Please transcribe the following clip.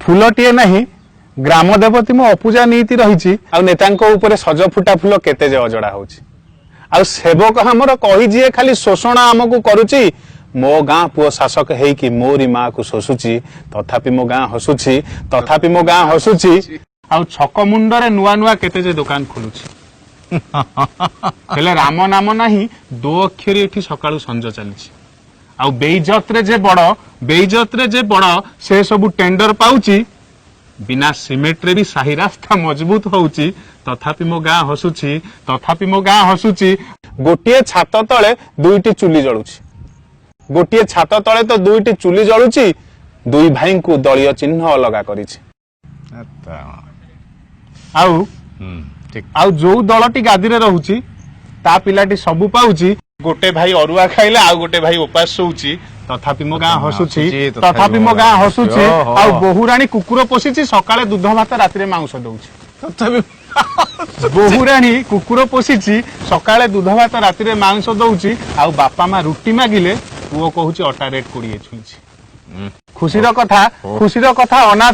ଫୁଲଟିଏ ନାହିଁ, ଗ୍ରାମ ଦେବତୀ ମୋ ଅପୂଜା ନୀତି ରହିଛି। ଆଉ ନେତାଙ୍କ ଉପରେ ସଜ ଫୁଟା ଫୁଲ କେତେ ଯେ ଅଜଡା ହଉଛି। ଆଉ ସେବକ ଆମର କହି ଯିଏ ଖାଲି ଶୋଷଣ ଆମକୁ କରୁଛି, ମୋ ଗାଁ ପୁଅ ଶାସକ ହେଇକି ମୋରି ମାକୁ ଶୋଷୁଛି, ତଥାପି ମୋ ଗାଁ ହସୁଛି, ତଥାପି ମୋ ଗାଁ ହସୁଛି। ଆଉ ଛକ ମୁଣ୍ଡରେ ନୂଆ ନୂଆ କେତେ ଯେ ଦୋକାନ ଖୋଲୁଛି, ହେଲେ ରାମ ନାମ ନାହିଁ ଦୋ ଅକ୍ଷରୀ ଏଠି ସକାଳୁ ସଞ୍ଜ ଚାଲିଛି। ଆଉ ବେଇଜତରେ ଯେ ବଡ, ବେଇଜତରେ ଯେ ବଡ, ସେ ସବୁ ଟେଣ୍ଡର ପାଉଛି। ବିନା ସିମେଣ୍ଟରେ ବି ସାହି ରାସ୍ତା ମଜବୁତ ହଉଛି, ତଥାପି ମୋ ଗାଁ ହସୁଛି, ତଥାପି ମୋ ଗାଁ ହସୁଛି। ଗୋଟିଏ ଛାତ ତଳେ ଦୁଇଟି ଚୁଲି ଜଳୁଛି, ଗୋଟିଏ ଛାତ ତଳେ ତ ଦୁଇଟି ଚୁଲି ଜଳୁଛି, ଦୁଇ ଭାଇଙ୍କୁ ଦଳୀୟ ଚିହ୍ନ ଅଲଗା କରିଛି। ଆଉ ଠିକ। ଆଉ ଯୋଉ ଦଳଟି ଗାଦିରେ ରହୁଛି, ତା ପିଲାଟି ସବୁ ପାଉଛି। ଗୋଟେ ଭାଇ ଅରୁଆ ଖାଇଲେ ଆଉ ଗୋଟେ ଭାଇ ଉପାସ ଶୋଉଛି, ତଥାପି ମୋ ଗାଁ ହସୁଛି, ତଥାପି ମୋ ଗାଁ ହସୁଛି। ଆଉ ବୋହୂରାଣୀ କୁକୁର ପୋଷିଛି, ସକାଳେ ଦୁଧ ଭାତ, ରାତିରେ ମାଂସ ଦଉଛି। ତଥାପି ବୋହୂରାଣୀ କୁକୁର ପୋଷିଛି, ସକାଳେ ଦୁଧ ଭାତ, ରାତିରେ ମାଂସ ଦଉଛି। ଆଉ ବାପା ମା ରୁଟି ମାଗିଲେ ପୁଅ କହୁଛି ଅଟା ରେଟ୍ 20 ଛୁଇଁଛି। ଖୁସିର କଥା, ଖୁସିର କଥା, ଅନାଥ